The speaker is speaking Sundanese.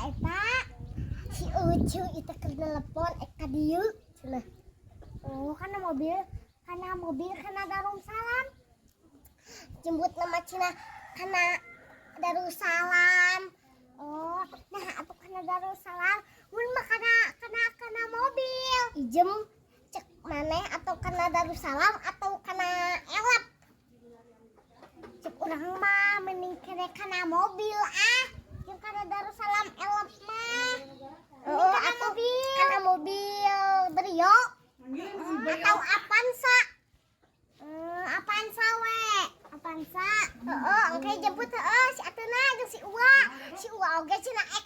Eta? Si Ucu itu keur telepon ek ka dieu cenah. Oh, kana mobil, kana mobil kana Darussalam. Jemput nama cenah kana Darussalam. Oh, nah atuh kana Darussalam, mun mah kana kana kana mobil. Ijem cek maneh atau kana Darussalam atau kana Elf? Cek urang mah mending kene kana mobil ah. Jeung kana Darussalam Elf mah. Oh, kana mobil. Kana mobil Brio atau Avanza. Avanza we. Avanza. Heeh, engke jemput, heeh, si Atena jeung si Uwa. Si Uwa oge cenah ek.